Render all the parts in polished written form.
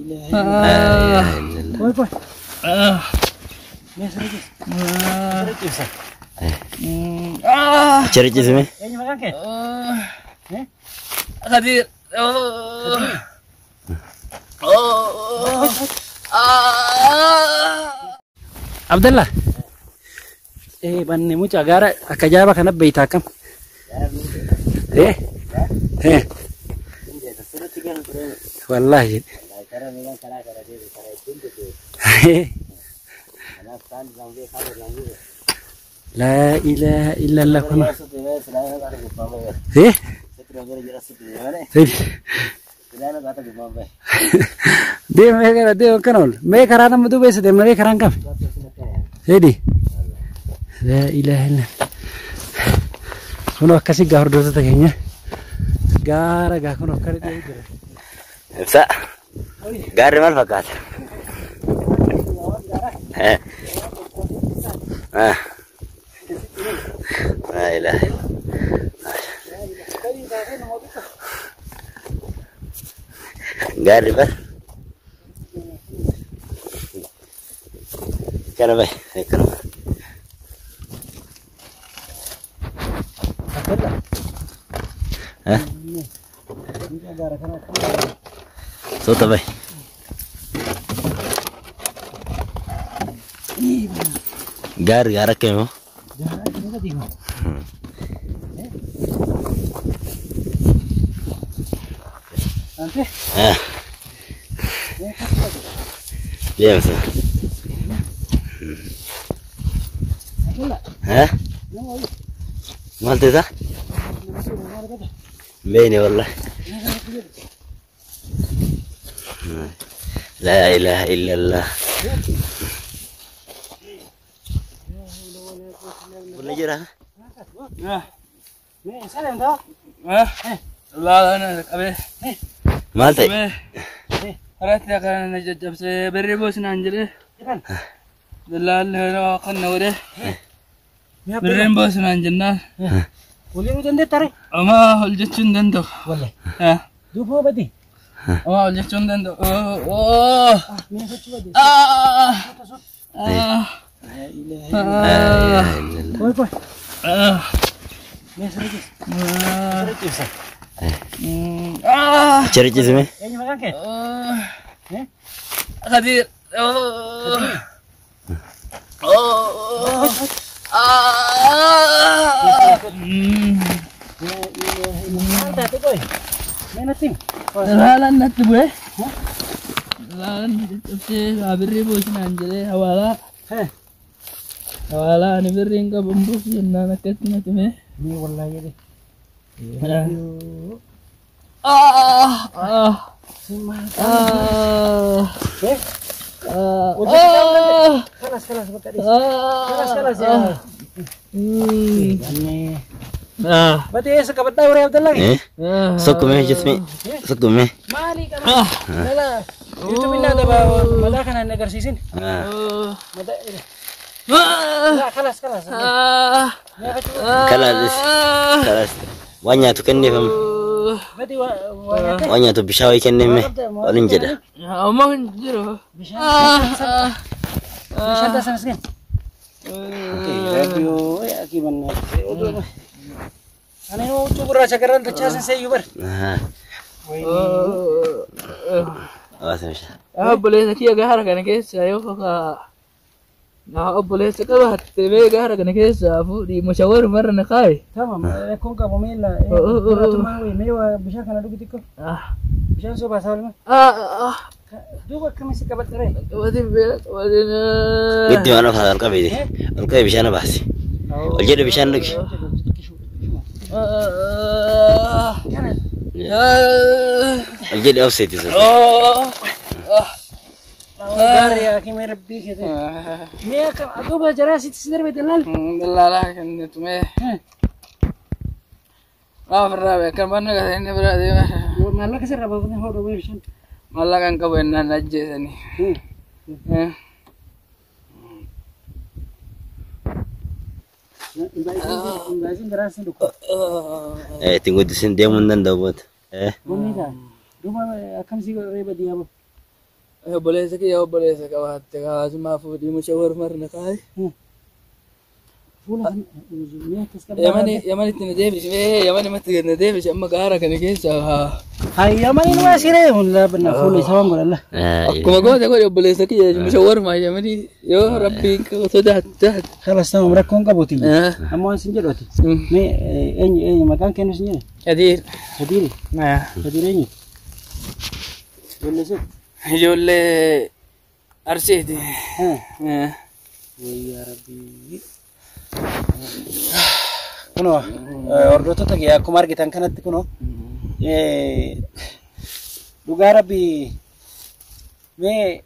Laa ilaaha illallah. Qoy qoy. Mee sirri ciibsa. Sirri ciibsa. Achirra ciisime. Eenyu maqaan kee? Kadir. Abdallah. Banne mucaa gaara akka ajaa'ibaa kana beeytaa akkam? Eh? Eh? Wallaahi. Laa ilaaha illallah kuna. Eh? Deema mee gara deema kana ol. Mee karaa nama duuba eessa deemna mee karaan kam? Hedi. Laa ilaaha illallah. Kun akkasii gaa hordoftoota keenya. Gaara gaa kun akkana deemu jira. Ibsa. Gaarri maal fakkaata? Laa ilaaha illallah. Gaarri bar. Kana bahi. Kana bahi. Sota bahi. Gaarri gaara akkami moo? Deemsa. Maal ta'e? Beeyne wallahi. Laa ilaaha illallah. Bunni jira? Maal ta'e? Karatti akkana na jajjabsee birrii boosnaan jedhee dallaalli kan na godhee birriin boosnaan jennaan Waliin dandeettare? Amaa ol jechuu hin danda'u. Wallahi. Duuba badi. Amaa ol jechuu hin danda'u. Mee sochii badi. Laa ilaaha illallah. Qoy qoy. Mee sirri ciibsa. Sirri ciibsa. Achirra ciisime. Eenyu maqaan kee? Kadir. Maal taate qoy? Mee natti himi. Dalaalaan natti bu'e. Dalaalaan na caccabsee birrii boosnaan jedhee hawaalaa. Hawaalaa ani birrii hin qabu hin buusu jennaan akkatti na tumee. Mee wallahi jedhe. Kalas kalas bakka dhiisi. Kalas kalas yaa. Bati eessa qabadhaa waree Abdallah? Sokkume jismi. Sokkume. Maali qaba? Lala. YouTube innaa daba madaa kana hin agarsiisin. Madaa. Laa kalas kalas. Kalas. Kalas. Waan nyaatu kenneefama. Bati waa nyaatte? Waan nyaatu bishaan wayii kenneeme. Waliin jedha. Amma hin jiru. Bishaan bishaan taasisan miskin. Raadiyoo akii banna. Ani huccuu gurraacha garaan dachaasin seeyyuu bar. Hawaasa bishaan. Obboleessa kiyya gaara kana keessa yoo naa obboleessa qabaatte mee gaara kana keessa fuudhii mushawarumarra na kaa'i. Tamam rakkoon qabu miila gurraatummaa wayii mee waa bishaan kana dhugi xiqqoo. Bishaan soo baasaa olma. Duuba akkamiin si qabadhe ree? Qabatin beela qabatin. Giddi waan ofaas ol qabeeti. Ol qabe bishaan baasi. Ol jedhu bishaan dhugi. Ol jedhi obseeti sun. Gaari akimee rabbii keete. Mee akka duuba jaraa sitti si darbe dallaal. Dallaalaa kan tumee. Ofirraa beekan banna gata inni biraa deema. Maallaqa sirraa baafatanii hodhuu mee bishaan. Maallaqa hin qabu jennaan ajjeesanii. Imbaasiin garaan sin dhukkuba. Ittiin guddisin deemuu hin danda'u booda. Bunni ta'a. Duuba akkam si godhee badii yaa Obboleessa kiyya obboleessa qabaatte kaasumaa fuudhii mushawar marna kaayi. Fuula kan mee akkas qabdaa? Yamani Yamanitti na deebisi mee Yamanimatti gad na deebisi amma gaara kana keessa haa. Hay Yamaniin waa siree mulla banna fuula isaa waan godhalla. Akkuma goote godhi obboleessa kiyya mushawar maa Yamanii yoo rabbiin sodaatu taate. Khalas tamam rakkoon qabuuti. Amma waan sin jedhu ati. Mee eenyu eenyu maqaan kennu sin jedhe? Adiir. Kadiiri. Kadiir eenyu? Ijoollee sun. Ijoollee Arsiiti. Wayyaa Rabbii. Kunoo hordoftoota kiyya akkuma argitan kanatti kunoo dhugaa Rabbii mee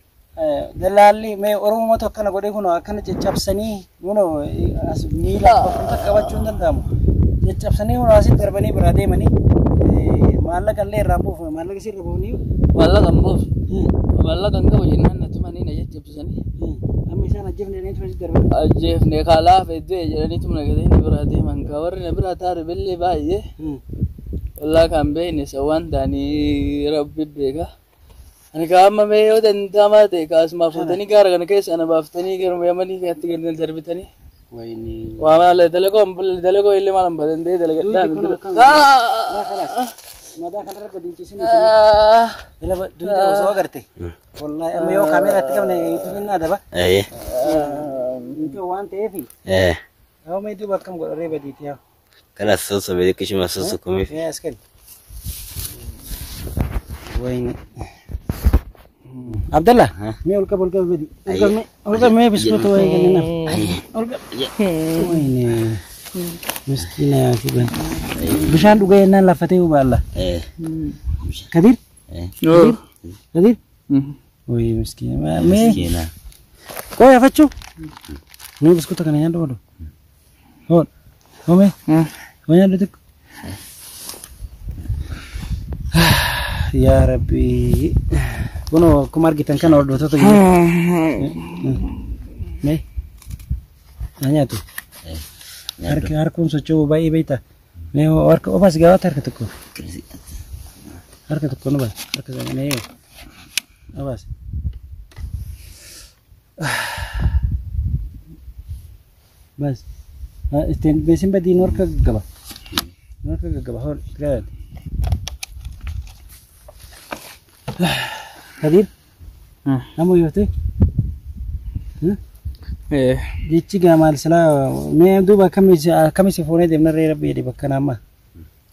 dallaalli mee Oromumatu akkana godhee kunoo akkana caccabsanii kunoo as miila bakka qabachuu hin danda'amu. Caccabsanii kunoo asitti darbanii biraa deemanii maallaqa illee irraa buufu maallaqa isirra buufanii. Maallaqa hin buufu. Maallaqa hin qabu jennaan natti manii na caccabsanii. Amma isaan ajjeefne jedhanii asitti darban. Ajjeefne kalaaf iddoo jedhaniitu na gatanii na biraa deeman ka warri na biraa taare billee baay'ee. Wallaa kan beekne isa waan ta'anii rabbi beeka. Ani ka amma mee yoo danda'amaa ta'e kaasumaa fuutanii gaara kana keessa ana baaftanii garuma Yamanii kanatti gad na darbitanii. Wayni. Waa maal dalagoo dalagoo illee maal hin badandee dalagadhaan. Madaa kanarra gadi hin ciisin. Ila dugda osoo agarte. Wallahi amma yoo kaameeraatti qabne yuutuubiin na adaba. Yuutuub waan ta'eef. Yoo mee duuba akkam godharee badiiti yaa. Kanas sossobee xiqqishuma sossokumeef. Mee as kenni. Wayni. Abdallah, mee ol qab ol qab badi. Ol qab mee ol qab mee biskuuta wayii kenninaaf. Ol qab. Wayni. Miskiina yaa kiban. Bishaan dhugee jennaan laffatee hubaalla. Kadir? Yoo. Kadir? Wayii miskiina. Mee Miskiina. qoy afachuu. Mee biskuuta kana nyaadhu oolu. Hool. Hoo mee. Hoo nyaadhu xiqqo. Yaa Rabbi. Kunoo akkuma argitan kana hordoftoota keenya. Mee. Haa nyaatu. Harki harkuun socho'uu baay'ee beektaa. Mee harka obaas gabaata harka tokko. Harka tokko nu baas. Harka sana mee obaas. Bas. Ittiin beesin badii nu harka gaggaba. Nu harka gaggaba hool gabaati. Kadir. Nama yootee? Jechi gaa maal silaa mee duuba akkamii si fuunee deemna ree rabbi jedhe bakka naammaa.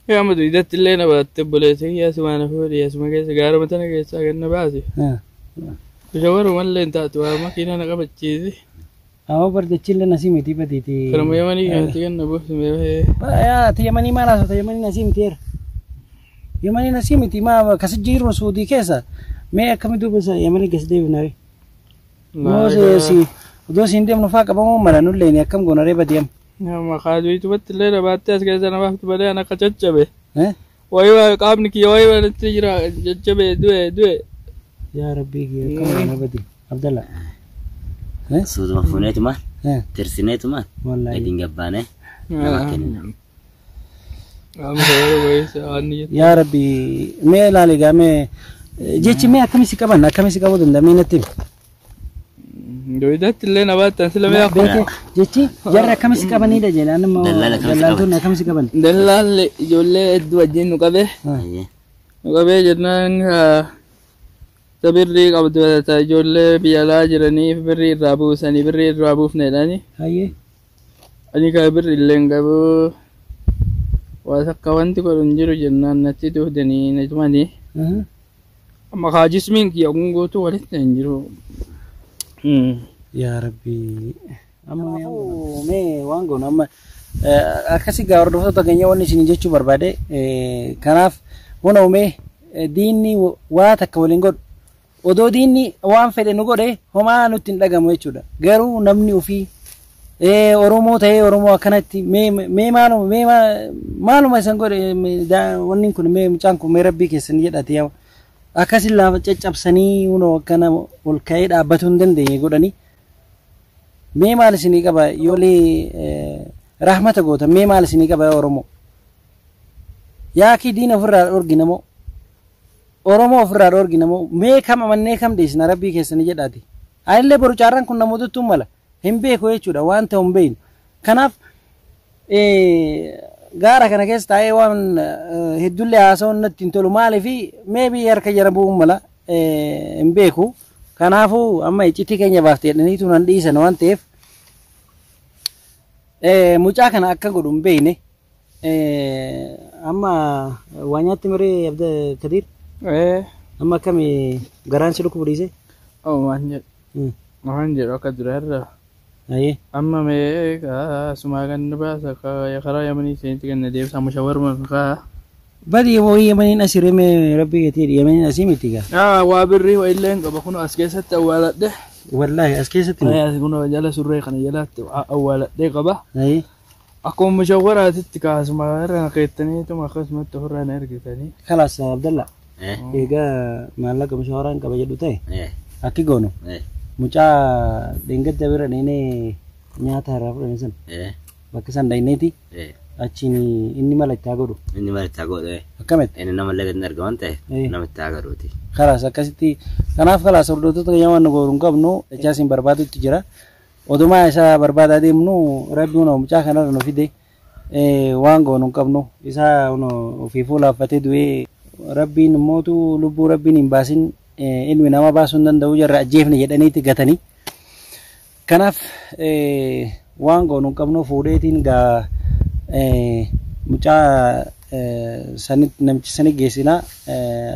Yaa amma dugdatti illee na baatte obboleessa kiyya asuma na fuudhi asuma keessa gaaruma tana keessaa gad na baasi. Mushawaruma illee hin taatu waa makiina na qabachiisi. Awwa bar jechi illee nasii miti badiiti. Karuma Yamanii kanatti gad na buusi mee. Yaa ati Yamanii maal haasofta Yamanii nasii miti eera. Yamanii nasii miti maa kasi jiru Suudii keessa mee akkami duuba isa Yamanii gas deebina ree. Moo si odoo siin deemnu faa qabamuu mala nulleen akkam goona ree badii amma. Maqaa duwwaatti illee na baattee as keessa na baaftu malee an akka caccabe. Wayii waa qaamni kiyya wayii walitti jira caccabe du'e du'e. Yaa Rabbii kiyya akkam goona badii Abdallah. Suutuma fuuneetumaan tirsineetumaan Wallahi. gadi hin gabbaanee nama kennina. Qaamni warra wayii waan ni jettu. Yaa Rabbi mee ilaali gaa mee jechi mee akkami si qaban akkami si qabuu danda'a mee natti himi. Duwwaatti illee na baattan sila mee akkuma. Beekee jechi jarri akkami si qabanidha jedhaan immoo Dallaala akkami si dallaaltonni akkami si qaban. Dallaalli ijoollee hedduu wajjin nu qabee. Nu qabee jennaan ta birrii qabdu ta ijoollee biyya alaa jiraniif birrii irraa buusanii birrii irraa buufneedhaani. Hayyee. Ani ka birrii illee hin qabu. Waa takka wanti godhu hin jiru jennaan natti duudanii na tumanii. Amma kaa jismiin kiyya kun guutuu walitti hin jiru. Yaa Rabbi. Amma mee waan goonu amma akkasi gaa hordoftoota keenya wanni isin jechuu barbaade kanaaf huna mee diinni waa takka waliin godhu odoo diinni waan fedhe nu godhe homaa nutti hin dhagamu jechuudha. Garuu namni ofii Oromoo ta'ee Oromoo akkanatti mee mee maaluma mee maaluma isan godhe wanni kun mee mucaan kun mee rabbii keessan jedhate yaa akkasin laafa caccabsanii hunoo akkana ol ka'ee dhaabbatuu hin dandeenye godhanii mee maal isinii qaba yoolee rahmata goota mee maal isinii qaba yaa Oromoo yaakii diina ofirraa dhorgina moo Oromoo ofirraa dhoorgina moo mee kam amannee kam dhiisna rabbii keessanii jedhaati. Anillee boru caarraan kun namootatti mala hin beeku jechuudha waan ta'u hin beeknu. Kanaaf gaara kana keessa taa'ee waan hedduullee haasa'uun natti hin tolu maaliif meebii harka jara bu'uun mala hin beeku. Kanaafuu amma iccitii keenya baaftee jedhaniitu nan dhiisan waan ta'eef mucaa kana akka godhu hin beekne. Amma waa nyaatti miree Abda Kadiir amma akkami garaan si dhukkubu dhiise? Waan jedhu. Waan jedhu akka dura irra. Amma mee sumaa kan nu baasa karaa Yamanii seenti kan na deebisa mushawarma kaa. Badi wayii Yamaniin asii remee rabbii gatii Yamaniin asii miti gaa. Waa birrii waa illee hin qaba kun as keessatti awwaaladhe. Wallaahi as keessatti moo? Kun jala surree kana jalaatti awwaaladhee qaba. Akkuma mushawwaraatitti kaasuma irra na keettaniituma akkasumatti ofirraa na ergitanii. Kalaas Abdalla. Egaa maallaqa mushawaraan qaba jedhu ta'e akki goonu mucaa dheengadda bira dheenee nyaata irraa fudhame sana bakka san dhayneeti achiin inni mala itti haa godhu. Inni mala itti haa godhu. Akkamitti? Inni namallee gadi argaman ta'e nama itti haa godhuuti. Kalaas akkasitti kanaaf kalaas hordoftoota keenya waan nu godhu hin qabnu dachaa isin barbaadutti jira. Odumaa isa barbaadaa deemnu rabbi huna mucaa kanarra nu fide waan goonu hin qabnu isa ofii fuulaaffatee du'ee rabbiin immootu lubbuu rabbiin hin baasin ilmi nama baasuu hin danda'u jarra ajjeefne jedhaniitti gatanii. Kanaaf waan goonu hin qabnu fuudheetiin gaa mucaa namicha sani geessina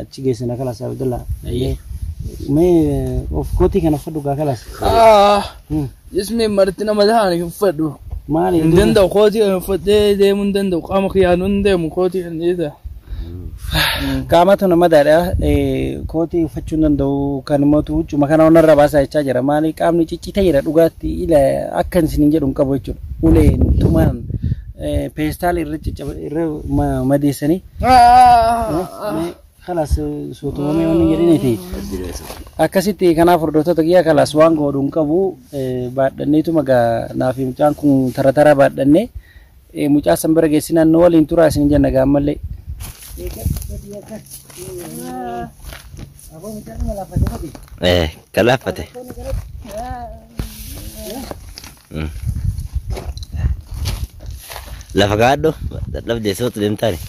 achi geessina kalaas Abdullah. Mee of kootii kana uffadhu gaa kalaas. Jismi marti nama ta'an uffadhu. Maali? Hin danda'u kootii kana uffadhee deemuu hin danda'u qaama kiyyaan hin deemu kootii kan dhiisa. Qaamatu nama daadha. Kootii uffachuu hin danda'u kan immoo huccuma kana onarra baasaa jechaa jira. Maali qaamni ciccitee jira dhugaatti ila akka isin hin jedhu hin qabu jechuudha. Uleen tumaan peestaal irra irra madeessanii. Kalaas suutumamee waan hin jedhiniiti. Akkasitti kanaaf hordoftoota kiyyaa kalaas waan godhu hin qabu baadhanneetuma gaa naaf mucaan kun tara tara baadhannee mucaa san bira geessinaan nu waliin turaa isin jenna gaa ammallee. Kan laaffate. Lafa kaadhu dadhabdee sootu deemtaani.